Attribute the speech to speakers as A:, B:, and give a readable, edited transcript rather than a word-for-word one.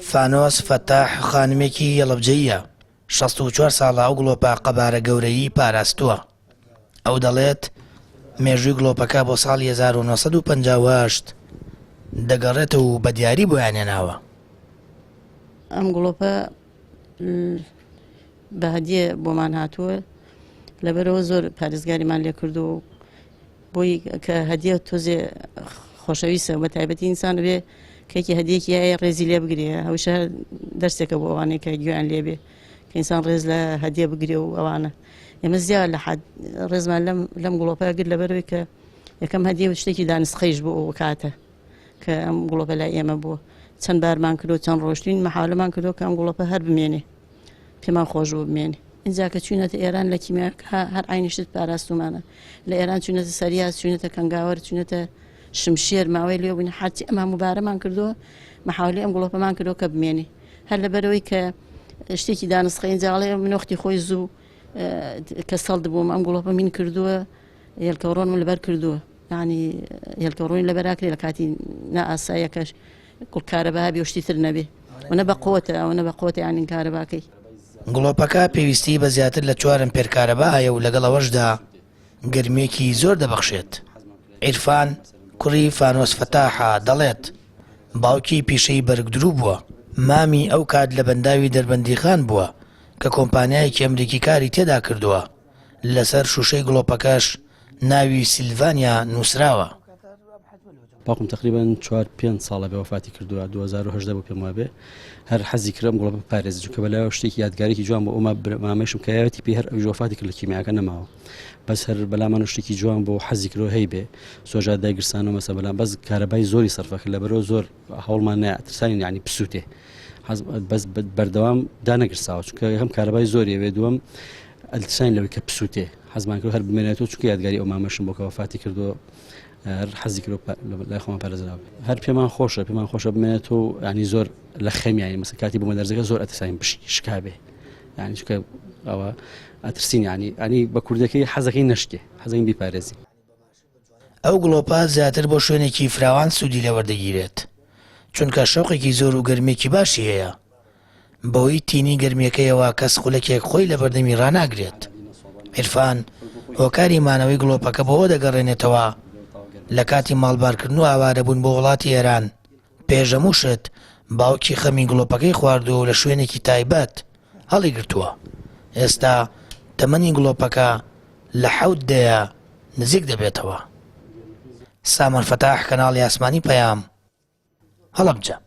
A: فانۆس فەتاح خانمێکی هەڵەبجەییە، 64 ساڵە ئەو گڵۆپە قەبارە گەورەیی پاراستووە. ئەو دەڵێت، مێژووی گڵۆپەکە بۆ ساڵی 1958 دەگەڕێتەوە و بە دیاری بۆیان هێناوە.
B: ئەم گڵۆپە بە هەدیە بۆمان هاتووە، لەبەرئەوە زۆر پارێزگاریمان لێکردووە و بۆی کە هەدیە تۆزێ خۆشەویستە بە تایبەتی ئینسان بێ کێکی هەدیەکی هەیە ڕێزی لێ بگرێ هەوشە دەرسێکە بۆ ئەوانەی کە گوێیان لێ بێ کە ئینسان ڕێز لە هەدیە بگرێ و ئەوانە ئێمە زیاد لە حەد ڕێزمان لەم لەم گڵۆپە گرت لەبەرەوەی کە یەکەم هەدیە شتێکی دانسقەیش بۆ ئەو کاتە کە ئەم گڵۆپە لای ئێمە بووە چەند بارمان کردو چەند ڕۆشتین مەحاولەمان کردو کە ئەم گڵۆپە هەر بمێنێ پێمان خۆش بوو بمێنێ. ئینجا کە چووینەتە ئێران لە کیمیاکە هەر عەینی شت پاراستوومانە. لە ئێران چووینەتە سەریاس، چووینەتە کەنگاوەر، چووینەتە شمشێر، ماوەی لێ بووین هەرچی ئەم هەموو بارەمان کردووە مەحاولەی ئەم گڵۆپەمان کردووە کە بمێنێ. هەر لەبەرئەوەی کە شتێکی دانسقە ئینجا ئەڵێ من وەختی خۆی زوو کە سەڵد بووم ئەم گڵۆپە مین کردووە هێلکەوڕۆنم لەبەر کردووە. یانی هێلکەوڕۆنی لەبەراکرێ لە کاتی نائاساییەکەش گوڵ کارەبا هەبێ و شتی تر نەبێ ئەوەنە بە قوتە ئەوەنە بە قوتە یانی کارەباکەی.
A: گڵۆپەکە پێویستیی بە زیاتر لە چوار ئەمپێر کارەبا هەیە و لەگەڵ ئەوەشدا گەرمییەکی زۆر دەبەخشێت. عیرفان، کوڕی فانۆس فەتاحە، دەڵێت، باوکی پیشەی بەرگدروو بووە، مامی ئەو کات لە بەنداوی دەربەندیخان بووە کە کۆمپانیایەکی ئەمریکی کاری تێدا کردووە، لەسەر شووشەی گڵۆپەکەش ناوی سیلڤانیا نووسراوە.
C: باوکم تەقریبەن چوار پێنج ساڵە بێ وەفاتی کردووە 2018 بۆ پێم وابێ هەر حەزی کرد ئەم گوڵە بپارێزێت چونکە بەلایەوە شتێکی یادگارێکی جوان بۆ ئەوما مامەیشم کە یاوەتی پێی هەر ئەویش وەفاتی کرد لە کیمیاکە نەماوە بەس هەر بەلامان شتێکی جوان بۆ حەزی کرۆ هەی بێ زۆر جار دایگرسانەوە مەسە بەلام بەس کارەبای زۆری سەرفە کرد لەبەرەوە زۆر هەوڵمان نایە ترسانین یعنی پسووتێ حەز بەس بەردەوام دانەگرساوە چونکە هەم کارەبای زۆری ئەوێ دووەم ئەلتساین لەوەی کە پسووتێ حەزمان کرد هەر بمێنێتەوە چونکە یادگاری ئەو مامەشم بۆ کە وەفاتی کردووە هەر حەزی کرد لای خۆمان پارێزراو بێت هەر پێمان خۆشە پێمان خۆشە بمێنێتەوە ینی زۆر لە خەمیانی مەسە کاتی بوومە دەرزەکە زۆر ئەترساین شکابێ ینی چونکە ئەوە ئەترسین ینی ئەنی بە کوردەکەی حەزەکەی نەشکێ حەزەکەی بیپارێزی.
A: ئەو گڵۆپە زیاتر بۆ شوێنێکی فراوان سوودی لێوەردەگیرێت، چونکە شەوقێکی زۆر و گەرمییەکی باشی هەیە، بەهۆی تینی گەرمییەکەیەوە کەس خولەکێک خۆی لەبەردەمی ڕاناگرێت. عیرفان هۆکاری مانەوەی گڵۆپەکە بۆ ئەوە دەگەڕێنێتەوە، لە کاتی ماڵبارکردن و ئاوارەبوون بۆ وڵاتی ئێران، پێش هەموو شت باوکی خەمی گڵۆپەکەی خواردووە و لە شوێنێکی تایبەت هەڵیگرتووە. ئێستا تەمەنی گڵۆپەکە لە حەوت دەیە نزیک دەبێتەوە. سامان فەتاح، کەناڵی ئاسمانی پەیام، هەڵەبجە.